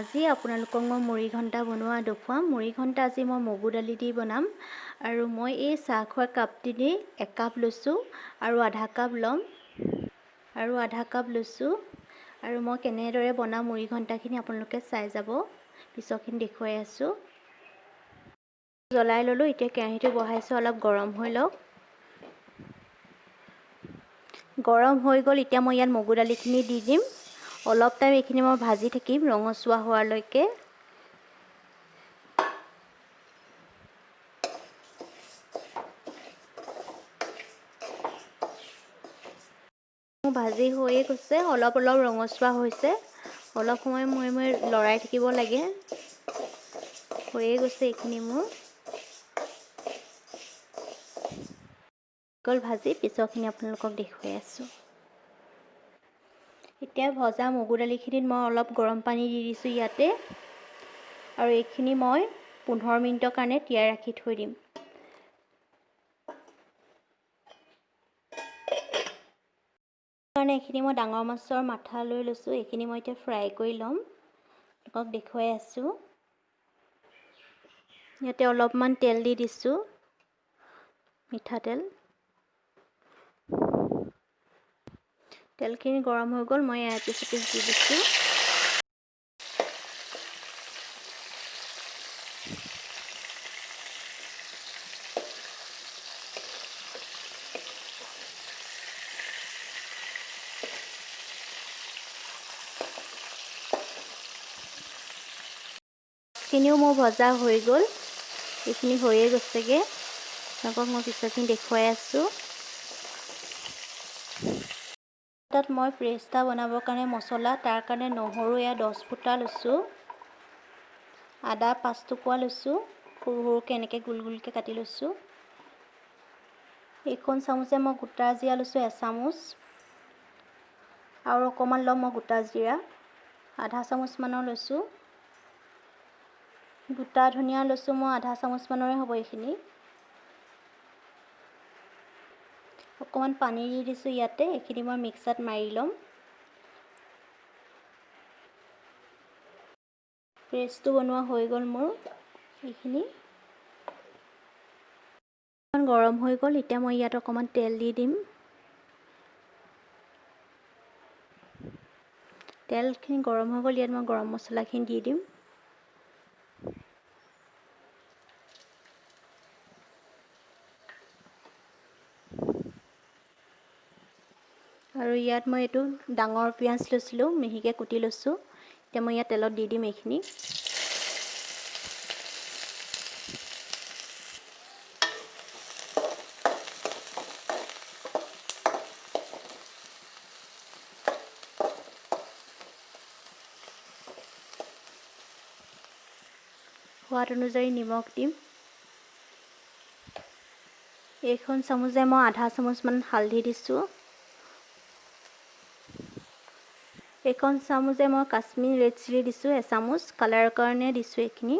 আজি আপোনালোকক মই মুড়ি ঘণ্টা বনোৱা দেখুৱাম। মুড়ি ঘণ্টা আজি মই মগু দালি দি বনাম। আৰু মই এই চাহ খোৱা কাপটি দি একাপ লৈছোঁ আৰু আধা কাপ ল'ম আৰু আধা কাপ লৈছোঁ। আৰু মই কেনেদৰে বনাম মুড়ি ঘণ্টাখিনি আপোনালোকে চাই যাব, পিছৰখিনি দেখুৱাই আছোঁ। জ্বলাই ল'লোঁ, এতিয়া কেৰাহীটো বহাইছোঁ, অলপ গৰম হৈ লওক। গৰম হৈ গ'ল, এতিয়া মই ইয়াত মগু দালিখিনি দি দিম। অলপ টাইম এইখিনি মই ভাজি থাকিম ৰঙচুৱা হোৱালৈকে। ভাজি হৈয়ে গৈছে, অলপ অলপ ৰঙচুৱা হৈছে। অলপ সময় মূৰে মূৰে লৰাই থাকিব লাগে। হৈয়ে গৈছে এইখিনি মোৰ গ'ল ভাজি। পিছৰখিনি আপোনালোকক দেখুৱাই আছোঁ। এতিয়া ভজা মগু দালিখিনিত মই অলপ গৰম পানী দি দিছোঁ ইয়াতে। আৰু এইখিনি মই 15 মিনিটৰ কাৰণে তিয়াই ৰাখি থৈ দিম। কাৰণে এইখিনি মই ডাঙৰ মাছৰ মাথা লৈ লৈছোঁ, এইখিনি মই এতিয়া ফ্ৰাই কৰি ল'ম, আপোনালোকক দেখুৱাই আছোঁ। ইয়াতে অলপমান তেল দি দিছোঁ, মিঠাতেল। তেলখিনি গৰম হৈ গ'ল, মই এপিচ এপিচ দি দিছোঁ। খিনিও মোৰ ভজা হৈ গ'ল, এইখিনি হৈয়ে গৈছেগৈ। আপোনালোকক মই পিছৰখিনি দেখুৱাই আছোঁ। তাত মই পেষ্ট বনাবৰ কাৰণে মছলা, তাৰ কাৰণে নহৰু এয়া 10 ফুটা লৈছোঁ, আদা 5 টুকুৰা লৈছোঁ, সৰু সৰুকৈ এনেকৈ গোল গোলকৈ কাটি লৈছোঁ। এইখন চামুচে মই গোটা জিৰা লৈছোঁ এচামুচ, আৰু অকণমান ল'ম মই গোটা জিৰা আধা চামুচমানৰ লৈছোঁ। গোটা ধনিয়া লৈছোঁ মই আধা চামুচমানৰে হ'ব এইখিনি। অকণমান পানী দি দিছোঁ ইয়াতে, এইখিনি মই মিক্সাৰত মাৰি ল'ম। পেষ্টটো বনোৱা হৈ গ'ল মোৰ। এইখিনি গৰম হৈ গ'ল, এতিয়া মই ইয়াত অকণমান তেল দি দিম। তেলখিনি গৰম হৈ গ'ল, ইয়াত মই গৰম মছলাখিনি দি দিম। আৰু ইয়াত মই এইটো ডাঙৰ পিঁয়াজ লৈছিলোঁ, মিহিকৈ কুটি লৈছোঁ। এতিয়া মই ইয়াত তেলত দি দিম এইখিনি। সোৱাদ অনুযায়ী নিমখ দিম। এইখন চামুচে মই আধা চামুচমান হালধি দিছোঁ। এইখন চামুচে মই কাশ্মীৰ ৰেড চিলি দিছোঁ এচামুচ, কালাৰৰ কাৰণে দিছোঁ এইখিনি।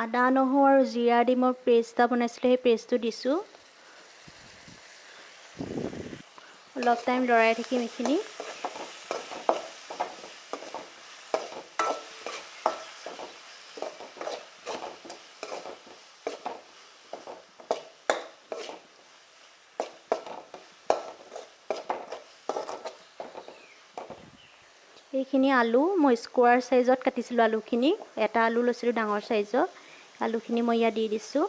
আদা নহৰু আৰু জিৰা দি মই পেষ্ট এটা বনাইছিলোঁ, সেই পেষ্টটো দিছোঁ। অলপ টাইম লৰাই থাকিম এইখিনি। এইখিনি আলু মই স্কোৱাৰ চাইজত কাটিছিলোঁ, আলুখিনি এটা আলু লৈছিলোঁ ডাঙৰ চাইজৰ, আলুখিনি মই ইয়াত দি দিছোঁ।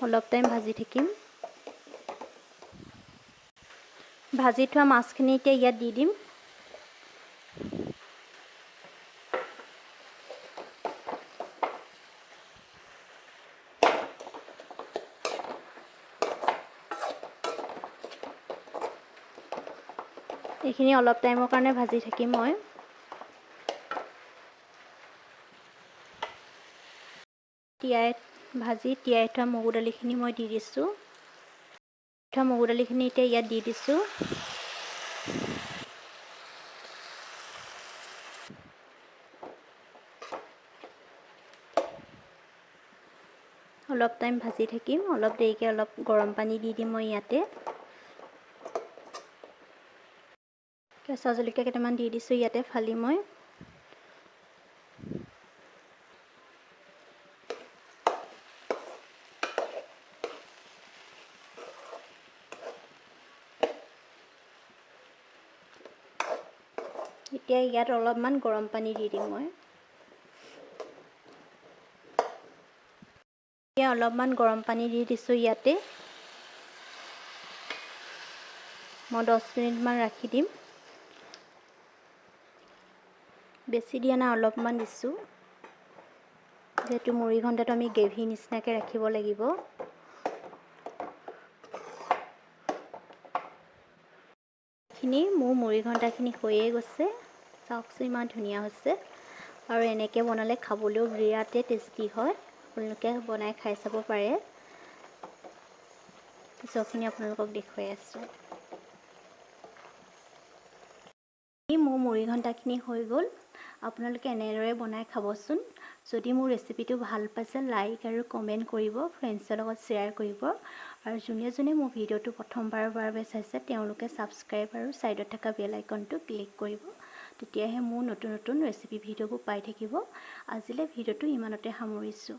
অলপ টাইম ভাজি থাকিম। ভাজি থোৱা মাছখিনি এতিয়া ইয়াত দি দিম। এইখিনি অলপ টাইমৰ কাৰণে ভাজি থাকিম মই। তিয়াই ভাজি তিয়াই থোৱা মগু দালিখিনি মই দি দিছোঁ। থোৱা মগু দালিখিনি এতিয়া ইয়াত দি দিছোঁ। অলপ টাইম ভাজি থাকিম। অলপ দেৰিকৈ অলপ গৰম পানী দি দিম মই ইয়াতে। কেঁচা জলকীয়া কেইটামান দি দিছোঁ ইয়াতে ফালি মই। এতিয়া ইয়াত অলপমান গৰম পানী দি দিম মই। এতিয়া অলপমান গৰম পানী দি দিছোঁ ইয়াতে। মই 10 মিনিটমান ৰাখি দিম। বেছি দিয়া নাই, অলপমান দিছোঁ, যিহেতু মুড়ি ঘণ্টাটো আমি গ্ৰেভি নিচিনাকৈ ৰাখিব লাগিব। মোৰ মুড়ি ঘণ্টাখিনি হৈয়ে গৈছে। চাওকচোন ইমান ধুনীয়া হৈছে। আৰু এনেকৈ বনালে খাবলৈও বিৰাটেই টেষ্টি হয়। আপোনালোকে বনাই খাই চাব পাৰে। পিছৰখিনি আপোনালোকক দেখুৱাই আছোঁ। মোৰ মুড়ি ঘণ্টাখিনি হৈ গ'ল। আপোনালোকে এনেদৰে বনাই খাবচোন। যদি মোৰ ৰেচিপিটো ভাল পাইছে, লাইক আৰু কমেণ্ট কৰিব, ফ্ৰেণ্ডছৰ লগত শ্বেয়াৰ কৰিব। আৰু যোনে যোনে মোৰ ভিডিঅ'টো প্ৰথমবাৰৰ বাবে চাইছে, তেওঁলোকে ছাবস্ক্ৰাইব আৰু ছাইডত থকা বেল আইকনটো ক্লিক কৰিব। তেতিয়াহে মোৰ নতুন নতুন ৰেচিপি ভিডিঅ'বোৰ পাই থাকিব। আজিলৈ ভিডিঅ'টো ইমানতে সামৰিছোঁ।